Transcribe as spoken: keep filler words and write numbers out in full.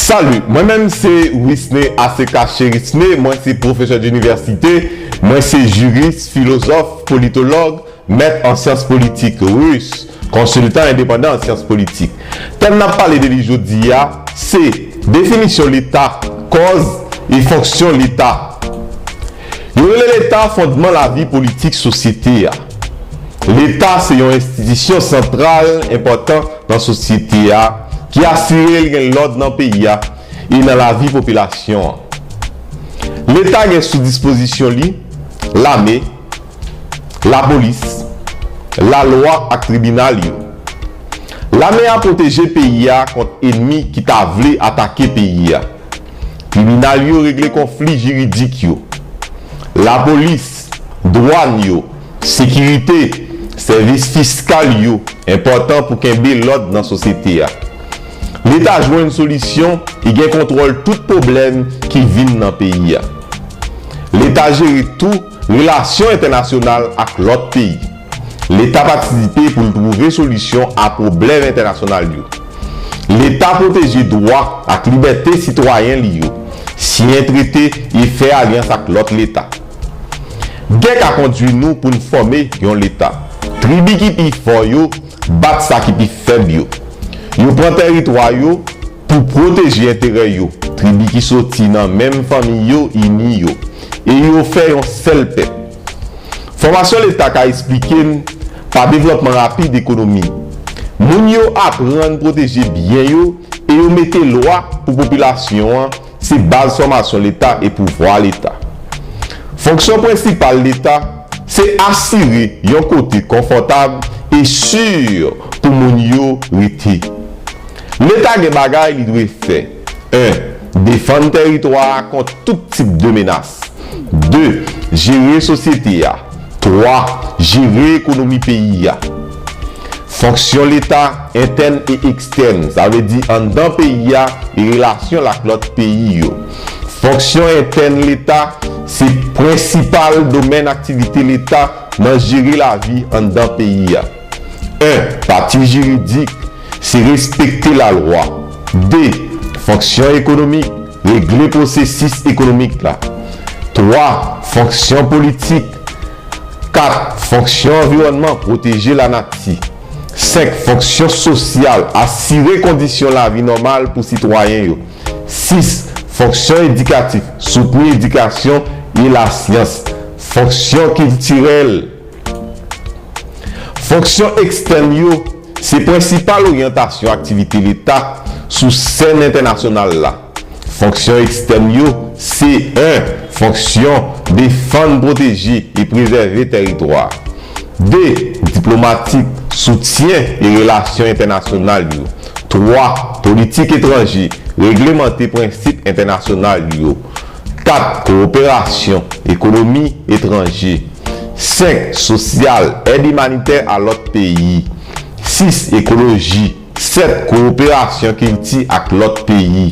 Salut, mwen menm se Wisne Aseka Cherisme, mwen se pwofesè dinivèsite, mwen se jiris, filozòf, politològ, mèt an syans politik ris, konsiltan endepandan an syans politik. Tèm n ap pale de li jodi a, se definisyon Leta, kòz e fonksyon Leta. Yo rele Leta fondman lavi politik sosyete a. Leta se yon enstitisyon santral enpòtan nan sosyete a ki asire l gen lòd nan peyi a e nan lavi popilasyon an. Leta gen sou dispozisyon li lame, lapolis, lalwa ak tribinal yo. Lame a pwoteje peyi a kont ènmi ki ta vle atake peyi a. Tribinal yo regle konfli jiridik yo. Lapolis, dwàn yo, sekirite, sèvis fiskal yo enpòtan pou kenbe lòd nan sosyete a. Leta jwenn solisyon e gen kontwòl tout pwoblèm ki vin nan peyi a. Leta jere tou relasyon entènasyonal ak lòt peyi. Leta patisipe pou l twouve solisyon a pwoblèm entènasyonal yo. Leta pwoteje dwa ak libète sitwayen li yo, siyen trete e fè alyans ak lòt leta. Gè ka kondui nou pou n fòme yon leta. Tribi ki pi fò yo bat sa ki pi fèb yo. Yo pran tèritwa yo pou pwoteje enterè yo. Tribi ki soti nan menm fanmi yo ini yo, e yo fè yon sèl pèp. Fòmasyon Leta ka esplike n pa devlòpman rapid ekonomi. Moun yo aprann pwoteje byen yo e yo mete lwa pou popilasyon an, se baz fòmasyon Leta e pouvwa Leta. Fonksyon prensipal Leta se asire yon kote konfòtab e si pou moun yo rete. Leta gen bagay li dwe fè. En. Defann tèritwa a kont tout tip de menas. De. Jere sosyete a. Twa. Jere ekonomi peyi a. Fonksyon Leta entèn e ekstèn, sa vle di anndan peyi a e relasyon l ak lòt peyi yo. Fonksyon entèn Leta se prensipal domèn aktivite Leta nan jere lavi anndan peyi a. En. Pati jiridik se respekte lalwa. De. Fonksyon ekonomik, regle pwosesis ekonomik la. Twa. Fonksyon politik. Kat. Fonksyon anviwònman, pwoteje lanati. Senk. Fonksyon sosyal, asire kondisyon lavi nòmal pou sitwayen yo. Sis. Fonksyon edikatif, soutni edikasyon e lasyans. Fonksyon kiltirèl. Fonksyon ekstèn yo se prensipal oryantasyon aktivite Leta sou sèn entènasyonal la. Fonksyon ekstèn yo se en. Fonksyon defann, pwoteje e prezève tèritwa. De. Diplomatik, soutyen e relasyon entènasyonal yo. Twa. Politik etranje, reglemante prensip entènasyonal yo. Kat. Kowoperasyon, ekonomi etranje. Senk. Sosyal, èd imanitè a lòt peyi. Sis. Ekoloji. Sèt. Kowoperasyon kilti ak lòt peyi.